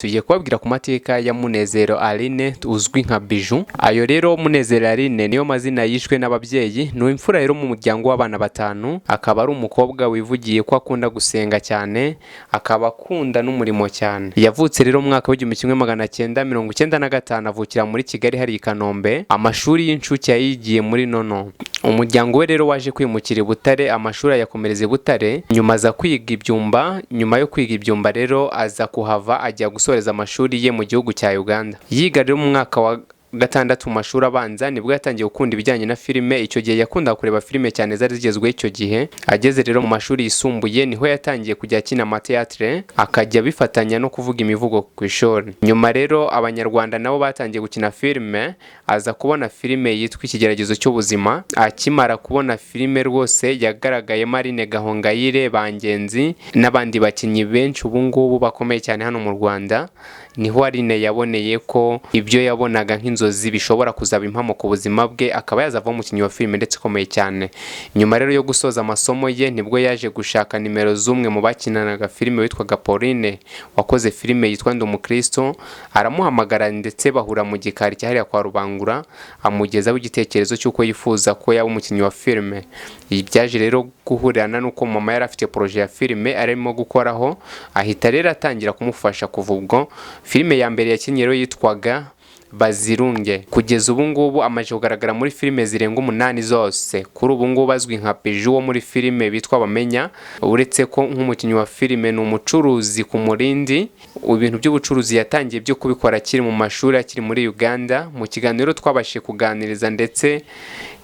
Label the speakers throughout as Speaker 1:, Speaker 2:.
Speaker 1: Tugiye kubabwira ku mateka ya Munezero Aline uzwi nka Bijou. Ayo rero Munezero Aline niyo mazina yishwe n'ababyeyi. Ni imfura rero mu muryango w'abana batanu, akaba ari umukobwa wivugiye ko akunda gusenga cyane, akaba akunda n'umurimo cyane. Yavutse rero mu mwaka w'1995, avukira muri Kigali hari i Kanombe. Amashuri y'incuke yayigiye muri Nono. Umuryango we rero waje kwimukira i Butare, amashuri ayakomereza i Butare, nyuma aza kwiga ibyumba. Nyuma yo kwiga ibyumba rero aza kuhava ajya gusoreza amashuri ye mu gihugu cya Uganda. Yiga rero mu mwaka wa gatandatu mu mashuri abanza nibwo yatangiye gukunda ibijyanye na filime. Icyo gihe yakundaga kureba filime cyane zari zigezweho icyo gihe. Ageze rero mu mashuri yisumbuye niho yatangiye kujya akina amateatire, akajya abifatanya no kuvuga imivugo ku ishuri. Nyuma rero Abanyarwanda nabo batangiye gukina filime, aza kubona filime yitwa Ikigeragezo cy'Ubuzima. Akimara kubona filime rwose yagaragayemo Aline Gahongayire, Bangenzi n'abandi bakinnyi benshi ubu ngubu bakomeye cyane hano mu Rwanda, niho Aline yaboneye ko ibyo yabonaga nk'inzozi bishobora kuzaba impamo ku buzima bwe, akaba yazavamo umukinnyi wa filime ndetse ukomeye cyane. Nyuma rero yo gusoza amasomo ye nibwo yaje gushaka nimero z'umwe mu bakinanaga filime witwaga Pauline wakoze filime yitwa Ndi Umukristo, aramuhamagara ndetse bahura mu gikari cyahariya kwa Rubangura, amugezaho igitekerezo cy'uko yifuza ko yaba umukinnyi wa filime. Ibi byaje rero guhurirana n'uko mama yari afite projet ya filime arimo gukoraho, ahita rero atangira kumufasha. Kuva ubwo filime ya mbere yakinnye rero yitwaga Bazirunge. Kugeza ubu ngubu amaze kugaragara muri filime zirenga 8 zose. Kuri ubu ngubu azwi nka Bijou wo muri filime bitwa Bamenya. Uretse ko nk'umukinnyi wa filime ni umucuruzi ku Murindi. Ibintu by'ubucuruzi yatangiye byo kubikora akiri mu mashuri, akiri muri Uganda. Mu kiganiro twabashije kuganiriza ndetse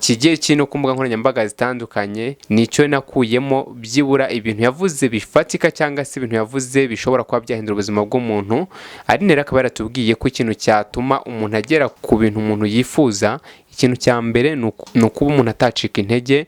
Speaker 1: kigiye kiri no ku mbuga nkoranyambaga zitandukanye, nicyo nakuyemo byibura ibintu yavuze bifatika cyangwa se ibintu yavuze bishobora kuba byahindura ubuzima bw'umuntu. Aline rero akaba yaratubwiye ko ikintu cyatuma umuntu agera ku bintu umuntu yifuza, ikintu cya mbere ni ukuba umuntu atacika intege,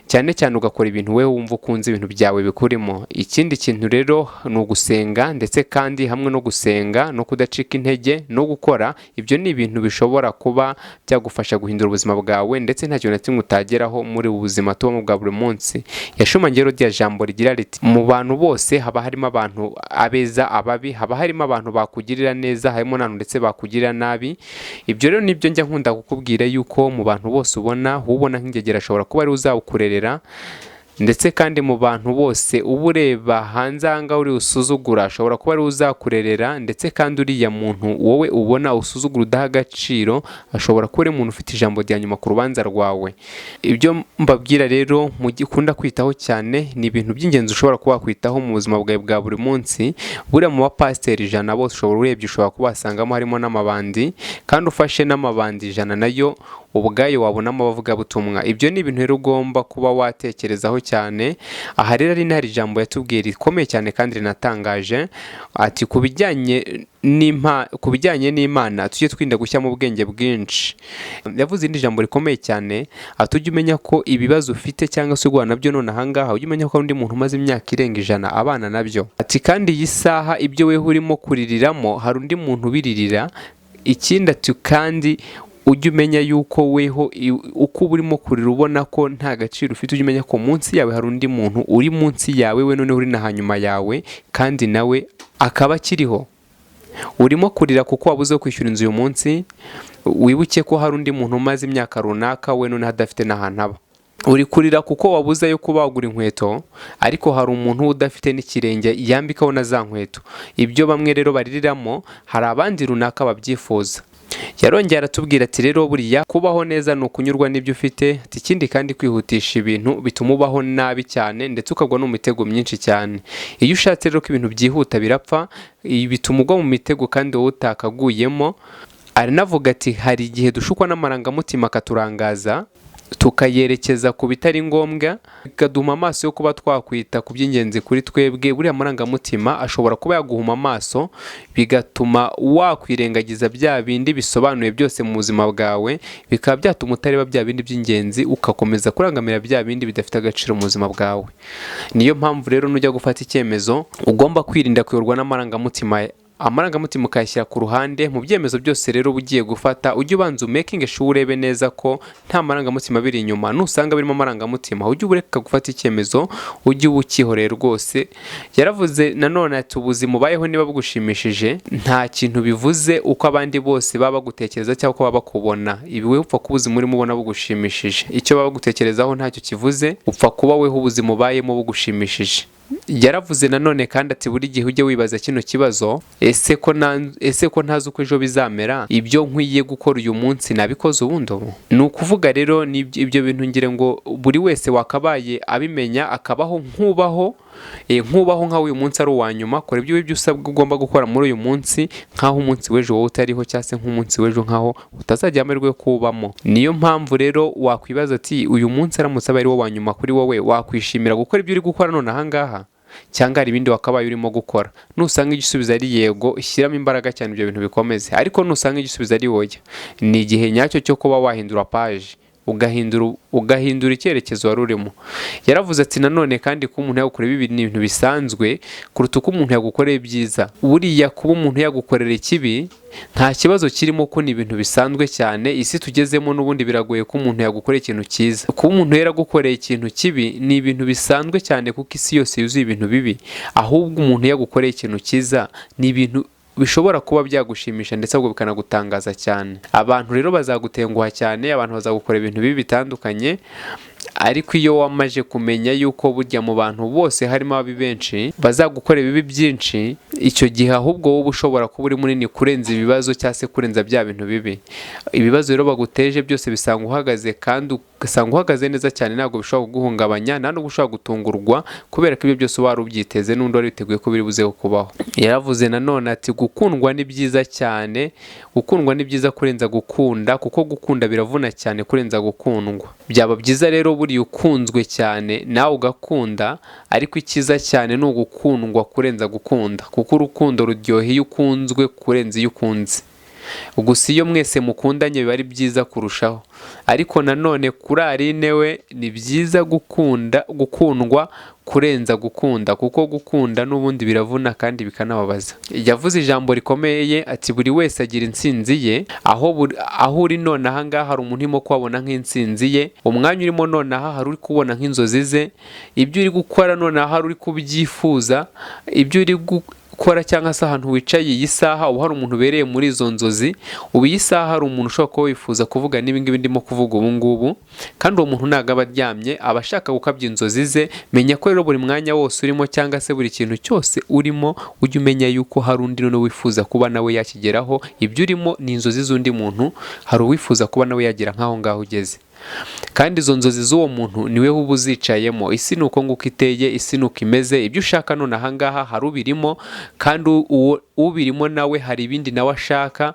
Speaker 1: cyane cyane ugakora ibintu wowe wumva ukunze, ibintu byawe bikurimo. Ikindi kintu rero ni ugusenga, ndetse kandi hamwe no gusenga no kudacika intege no gukora, ibyo ni ibintu bishobora kuba byagufasha guhindura ubuzima bwawe, ndetse nta kintu na kimwe utageraho muri ubu buzima tubamo bwa buri munsi. Yashimangiye rero rya jambo rigira riti: mu bantu bose haba harimo abantu abeza, ababi, haba harimo abantu bakugirira neza, harimo n'abantu ndetse bakugirira nabi. Ibyo rero nibyo njya nkunda kukubwira yuko mu bantu bose ubona, ubona nk'ingegera ashobora kuba ari uzawukurerera, ndetse kandi mu bantu bose uba ureba hanze aha ngaha uri usuzugura ashobora kuba ari uzakurerera, ndetse kandi uriya muntu wowe ubona usuzugura udaha agaciro ashobora kuba ari umuntu ufite ijambo rya nyuma ku rubanza rwawe. Ibyo mbabwira rero mugikunda kwitaho cyane ni ibintu by'ingenzi ushobora kuba wakwitaho mu buzima bwawe bwa buri munsi. Buriya mu bapasiteri 100 bose ushobora urebye ushobora kubasangamo harimo n'amabandi, kandi ufashe n'amabandi 100 nayo ubwayo wabonamo abavugabutumwa. Ibyo ni ibintu rero ugomba kuba watekerezaho cyane. Aha rero ari hari ijambo yatubwiye rikomeye cyane kandi rinatangaje, ati ku bijyanye n'Imana tujye twirinda gushyiramo ubwenge bwinshi. Yavuze irindi jambo rikomeye cyane, ati ujye umenya ko ibibazo ufite cyangwa se urwana nabyo none aha ngaha, ujye umenya ko hari undi muntu umaze imyaka irenga 100 abana nabyo. Ati kandi iyi saha ibyo weho urimo kuririramo hari undi muntu ubiririra. Ikindi ati kandi ujye umenya yuko weho uko uba urimo kurira ubona ko nta gaciro ufite, ujye umenya ko munsi yawe hari undi muntu uri munsi yawe, we noneho uri na hanyuma yawe, kandi nawe akaba akiriho. Urimo kurira kuko wabuze kwishyura inzu uyu munsi, wibuke ko hari undi muntu umaze imyaka runaka we noneho adafite n'ahantu aba. Uri kurira kuko wabuze ayo kuba wagura inkweto, ariko hari umuntu udafite n'ikirenge yambikaho na za nkweto. Ibyo bamwe rero baririramo hari abandi runaka babyifuza. Yarongeye aratubwira ati rero buriya kubaho neza ni ukunyurwa n'ibyo ufite. Ati ikindi kandi kwihutisha ibintu bituma ubaho nabi cyane ndetse ukagwa no mu mitego myinshi cyane. Iyo ushatse rero ko ibintu byihuta birapfa, bituma ugwa mu mitego kandi wowe utakaguyemo. Aranavuga ati hari igihe dushukwa n'amarangamutima akaturangaza, tukayerekeza ku bitari ngombwa, bikaduhuma amaso yo kuba twakwita ku by'ingenzi kuri twebwe. Buriya amarangamutima ashobora kuba yaguhuma amaso, bigatuma wakwirengagiza bya bindi bisobanuye byose mu buzima bwawe, bikaba byatuma utareba bya bindi by'ingenzi, ugakomeza kurangamira bya bindi bidafite agaciro mu buzima bwawe. Niyo mpamvu rero nujya gufata icyemezo ugomba kwirinda kuyoborwa n'amarangamutima Amarangamutima ukayashyira ku ruhande mu byemezo byose. Rero uba ugiye gufata, ujye ubanza umakinge sure, urebe neza ko nta marangamutima biri inyuma. Nusanga birimo amarangamutima, ujye ureka gufata icyemezo, ujye uba ukihoreye rwose. Yaravuze nanone ati: "Ubuzima ubayeho niba bugushimishije, nta kintu bivuze uko abandi bose baba bagutekereza cyangwa uko baba bakubona. Ibi wowe upfa kuba ubuzima urimo ubona bugushimishije, icyo baba bagutekerezaho ntacyo kivuze, upfa kuba weho ubuzima ubayemo bugushimishije." Yaravuze nanone kandi ati: "Buri gihe ujye wibaza kino kibazo: ese ko ntazi uko ejo bizamera, ibyo nkwiye gukora uyu munsi nabikoze ubundi?" Ubu ni ukuvuga rero ni ibyo bintu ngira ngo buri wese wakabaye abimenya, akabaho nkubaho nk'aho uyu munsi ari uwa nyuma. Kora ibyo usabwa ugomba gukora muri uyu munsi nk'aho umunsi w'ejo wowe utariho, cyangwa se nk'umunsi w'ejo nk'aho utazagira amahirwe yo kuwubamo. Niyo mpamvu rero wakwibaza ati: "Uyu munsi aramutse aba ari wo wa nyuma kuri wowe, wakwishimira gukora ibyo uri gukora none aha ngaha, cyangwa hari ibindi wakabaye urimo gukora?" Nusanga igisubizo ari yego, shyiramo imbaraga cyane ibyo bintu bikomeze. Ariko nusanga igisubizo ari oya, ni igihe nyacyo cyo kuba wahindura paji, ugahindura icyerekezo wari urimo. Yaravuze ati nanone kandi kuba umuntu yagukorera ibi ni ibintu bisanzwe kuruta uko umuntu yagukorera ibyiza. Buriya kuba umuntu yagukorera ikibi nta kibazo kirimo, ko ni ibintu bisanzwe cyane. Isi tugezemo n'ubundi biragoye ko umuntu yagukorera ikintu cyiza. Kuba umuntu yaragukoreye ikintu kibi ni ibintu bisanzwe cyane, kuko isi yose yuzuye ibintu bibi. Ahubwo umuntu yagukoreye ikintu cyiza ni ibintu bishobora kuba byagushimisha, ndetse ahubwo bikanagutangaza cyane. Abantu rero bazagutenguha cyane, abantu bazagukora ibintu bibi bitandukanye, ariko iyo wamaze kumenya yuko burya mu bantu bose harimo ababi benshi bazagukora ibibi byinshi, icyo gihe ahubwo wowe ushobora kuba uri munini kurenza ibibazo cyangwa se kurenza bya bintu bibi. Ibibazo rero baguteje byose bisanga uhagaze, kandi ugasanga uhagaze neza cyane. Ntabwo bishobora kuguhungabanya, nta nubwo ushobora gutungurwa, kubera ko ibyo byose uba wari ubyiteze n'undi wari witeguye ko biri buze kubaho. Yaravuze nanone ati: "Gukundwa ni byiza cyane, gukundwa ni byiza kurenza gukunda, kuko gukunda biravuna cyane kurenza gukundwa. Byaba byiza rero buriya ukunzwe cyane nawe ugakunda, ariko icyiza cyane ni ugukundwa kurenza gukunda, kuko urukundo ruryoha iyo ukunzwe kurenza iyo ukunze. Gusa iyo mwese mukundanye biba ari byiza kurushaho." Ariko nanone kuri Aline we, ni byiza gukunda, gukundwa kurenza gukunda, kuko gukunda n'ubundi biravuna kandi bikanababaza. Yavuze ijambo rikomeye ati: "Buri wese agira intsinzi ye. Aho uri none aha ngaha hari umuntu urimo kuhabona nk'intsinzi ye. Umwanya urimo nonaha hari uri kubona nk'inzozi ze. Ibyo uri gukora nonaha hari uri kubyifuza. Ibyo uri gukora cyangwa se ahantu wicaye iyi saha, uba hari umuntu ubereye muri izo nzozi. Ubu iyi saha hari umuntu ushobora kuba wifuza kuvuga n'ibi ngibi ndimo kuvuga ubu ngubu, kandi uwo muntu ntabwo aba aryamye, aba ashaka gukabya inzozi ze. Menya ko rero buri mwanya wose urimo cyangwa se buri kintu cyose urimo, ujye umenya yuko hari undi noneho wifuza kuba nawe yakigeraho. Ibyo urimo ni inzozi z'undi muntu. Hari uwifuza kuba nawe yagera nk'aho ngaho ugeze, kandi izo nzozi z'uwo muntu niwe uba uzicayemo. Isi ni uko nguko iteye, isi ni uko imeze. Ibyo ushaka none aha ngaha hari ubirimo, kandi uwo ubirimo nawe hari ibindi nawe ashaka.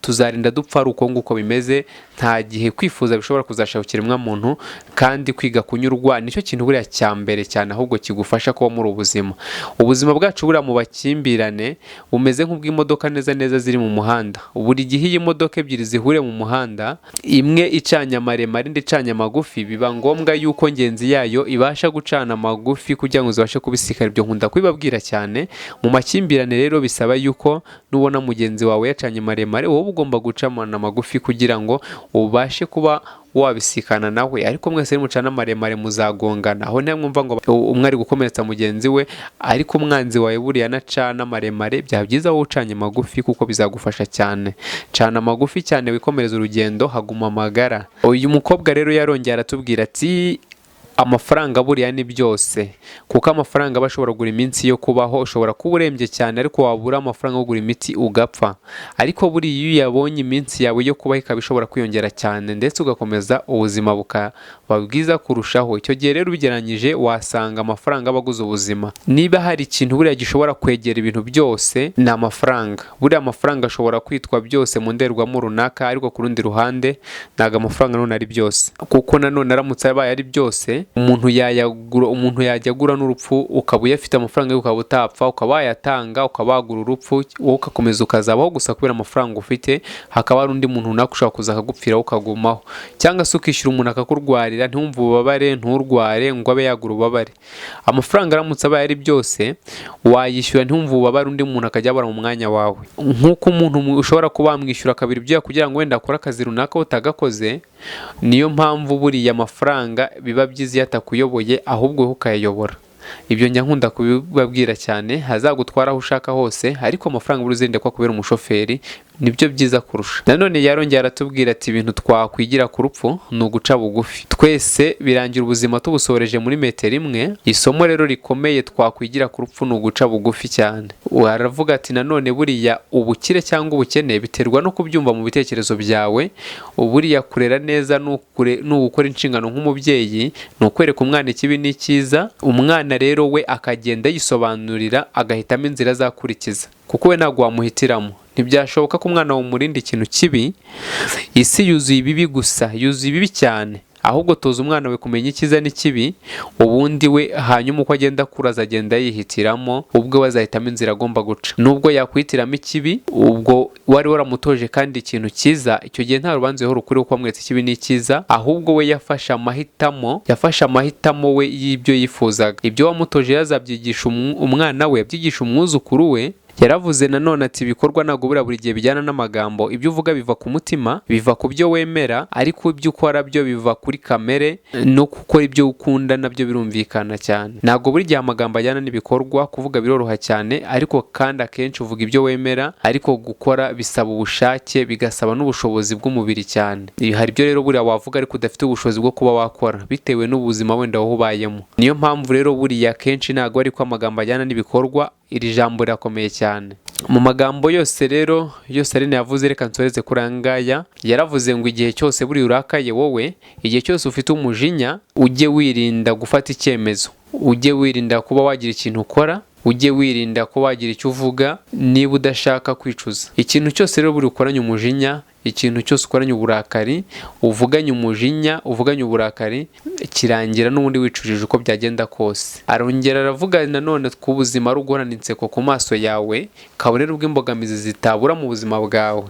Speaker 1: Tuzarinda dupfa ari uko nguko bimeze. Nta gihe kwifuza bishobora kuzashaka ikiremwamuntu. Kandi kwiga kunyurwa nicyo kintu buriya cya mbere cyane ahubwo kigufasha kuba muri ubuzima. Ubuzima bwacu buriya mu makimbirane bumeze nk'ubw'imodoka neza neza ziri mu muhanda. Buri gihe iyo imodoka ebyiri zihuriye mu muhanda, imwe icanye amaremare indi icanye amagufi, biba ngombwa yuko ngenzi yayo ibasha gucana amagufi kugira ngo zibashe kubisikana. Ibyo nkunda kubibabwira cyane. Mu makimbirane rero bisaba yuko nubona mugenzi wawe yacanye maremare, wowe ugomba gucana amagufi kugira ngo ubashe kuba wabisikana nawe. Ariko mwese nimucana maremare muzagongana. Aho niho mwumva ngo umwe ari gukomeretsa mugenzi we. Ariko umwanzi wawe buriya nacana maremare, byaba byiza wowe ucanye magufi, kuko bizagufasha cyane. Cana magufi cyane wikomereza urugendo, haguma amagara." Uyu mukobwa rero yarongeye aratubwira ati: "Amafaranga buriya ni byose, kuko amafaranga aba ashobora kugura iminsi yo kubaho. Ushobora kuba urembye cyane, ariko wabura amafaranga yo kugura imiti ugapfa. Ariko buriya iyo uyabonye, iminsi yawe yo kubaho ikaba ishobora kwiyongera cyane, ndetse ugakomeza ubuzima bukaba bwiza kurushaho. Icyo gihe rero ubigereranyije wasanga amafaranga aba aguze ubuzima. Niba hari ikintu buriya gishobora kwegera ibintu byose, ni amafaranga. Buriya amafaranga ashobora kwitwa byose mu ndorerwamo runaka, ariko ku rundi ruhande ntabwo amafaranga none ari byose, kuko nanone aramutse abaye ari byose Umuntu yayagura, umuntu yajya agura n'urupfu, ukaba uyafite amafaranga, ukaba utapfa, ukaba wayatanga, ukaba wagura urupfu, wowe ugakomeza ukazabaho gusa kubera amafaranga ufite. Hakaba hari undi muntu runaka ushobora kuza akagupfiraho ukagumaho, cyangwa se ukishyura umuntu akakurwarira, ntiwumve ububabare, nturware, ngo abe yagura ububabare. Amafaranga aramutse abaye ari byose, wayishyura ntiwumve ububabare, undi muntu akajya abara mu mwanya wawe. Nk'uko umuntu ushobora kuba wamwishyura kabiri ibyuya kugira ngo wenda akore akazi runaka utagakoze. Niyo mpamvu buriya amafaranga biba byiza iyo atakuyoboye, ahubwo wowe ukayayobora. Ibyo njya nkunda kubibabwira cyane. Hazagutwara aho ushaka hose, ariko amafaranga buri uzirinde ko akubera umushoferi, nibyo byiza kurusha. Nanone yarongera aratubwira ati: "Ibintu twakwigira ku rupfu ni uguca bugufi. Twese birangira ubuzima tubusoreje muri metero imwe. Isomo rero rikomeye twakwigira ku rupfu ni uguca bugufi cyane." Aravuga ati: "Nanone buriya ubukire cyangwa ubukene biterwa no kubyumva mu bitekerezo byawe. Buriya kurera neza ni ugukora inshingano nk'umubyeyi, ni ukwereka umwana ikibi n'icyiza. Umwana rero we akagenda yisobanurira, agahitamo inzira azakurikiza, kuko we ntabwo wamuhitiramo. Ntibyashoboka ko umwana wamurinda ikintu kibi. Isi yuzuye ibibi gusa, yuzuye ibibi cyane. Ahubwo toza umwana we kumenya icyiza n'ikibi, ubundi we hanyuma uko agenda akura azagenda yihitiramo ubwo we, azahitamo inzira agomba guca. Nubwo yakwihitiramo ikibi, ubwo wari waramutoje kandi ikintu cyiza, icyo gihe nta rubanza ruhora ukuri kuko wamweretse ikibi n'icyiza. Ahubwo we yafashe amahitamo we y'ibyo yifuzaga. Ibyo wamutoje yazabyigisha umwana we, abyigisha umwuzukuru we." Yaravuze nanone ati: "Ibikorwa ntabwo buriya buri gihe bijyana n'amagambo. Ibyo uvuga biva ku mutima, biva ku byo wemera, ariko ibyo ukora byo biva kuri kamere no gukora ibyo ukunda, nabyo birumvikana cyane. Ntabwo buri gihe amagambo ajyana n'ibikorwa. Kuvuga biroroha cyane, ariko kandi akenshi uvuga ibyo wemera, ariko gukora bisaba ubushake, bigasaba n'ubushobozi bw'umubiri cyane. Hari ibyo rero buriya wavuga ariko udafite ubushobozi bwo kuba wakora, bitewe n'ubuzima wenda wowe ubayemo. Niyo mpamvu rero buriya akenshi ntabwo ariko amagambo ajyana n'ibikorwa. Iri jambo rirakomeye cyane." Mu magambo yose rero yose Aline yavuze, reka nsoreze kuri aya ngaya. Yaravuze ngo: "Igihe cyose buriya urakaye wowe, igihe cyose ufite umujinya, ujye wirinda gufata icyemezo, ujye wirinda kuba wagira ikintu ukora, ujye wirinda kuba wagira icyo uvuga niba udashaka kwicuza. Ikintu cyose rero buri ukoranye umujinya, ikintu cyose ukoranye uburakari, uvuganye umujinya, uvuganye uburakari, kirangira n'ubundi wicujije uko byagenda kose." Arongera aravuga nanone ko ubuzima ari uguhorana inseko ku maso yawe, kabone n'ubwo imbogamizi zitabura mu buzima bwawe.